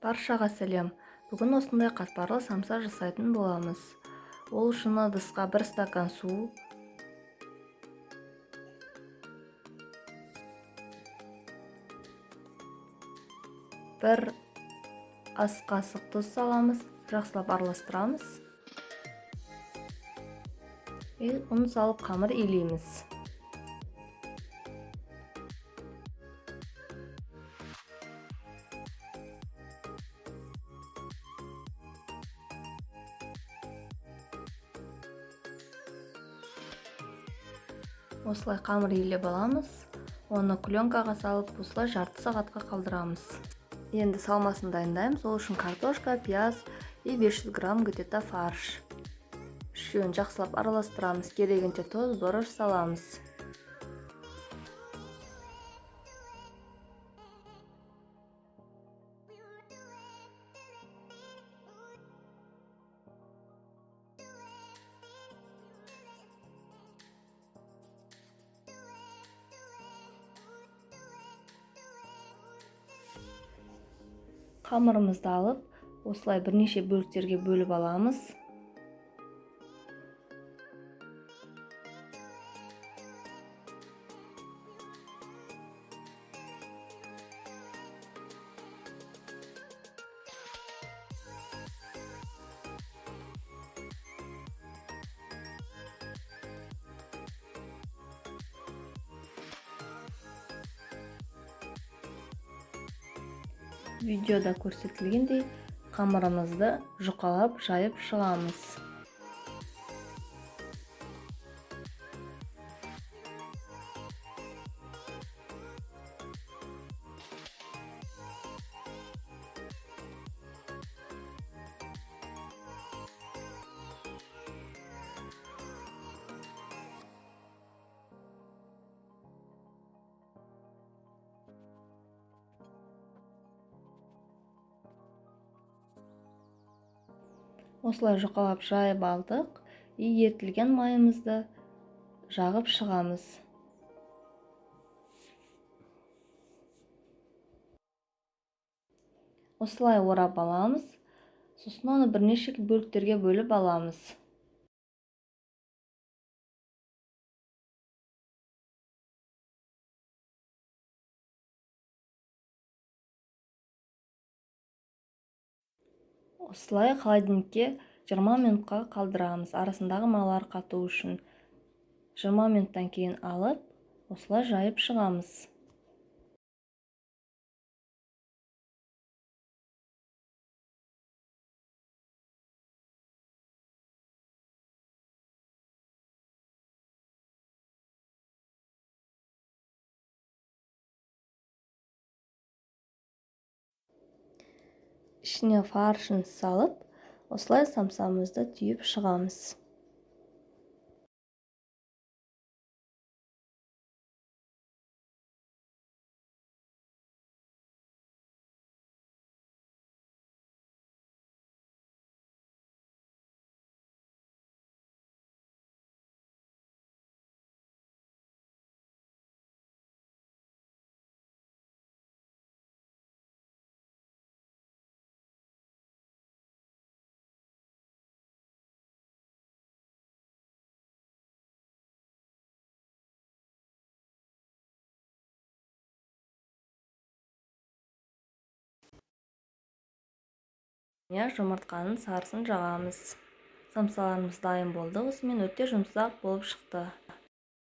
Баршаға сәлем. Бүгін осындай қатпарлы самса жасайтын боламыз. Ол үшін ыдысқа 1 стакан су, 1 ас қасық тұз саламыз, жақсылап араластырамыз. И ұн салып қамыр илейміз. Осылай қамыр илеп аламыз. Оны пленкаға салып, осылай жарты сағатқа қалдырамыз. Енді салмасын дайындаймыз. Ол үшін картошка, пияз и 500 грамм где-то фарш. Үшеуін жақсылап араластырамыз. Керегінше тұз, бұрыш саламыз. Қамырымызды алып, осылай бірнеше бөліктерге бөліп аламыз. Видеода көрсетілгендей қамырымызды жұқалап жайып шығамыз. Осылай жұқалап жайып алдық и ерітілген майымызды жағып шығамыз. Осылай орап аламыз, сосын оны бірнеше бөліктерге бөліп аламыз. Осылай холодильникке 20 минутқа қалдырамыз, арасындағы майлар қату үшін. 20 минуттан кейін алып, осылай жайып шығамыз. Ішіне фаршын салып, осылай самсамызды түйіп шығамыз. Жұмыртқаның сарысын жағамыз. Самсаларымыз дайын болды. Осымен өте жұмсақ болып шықты.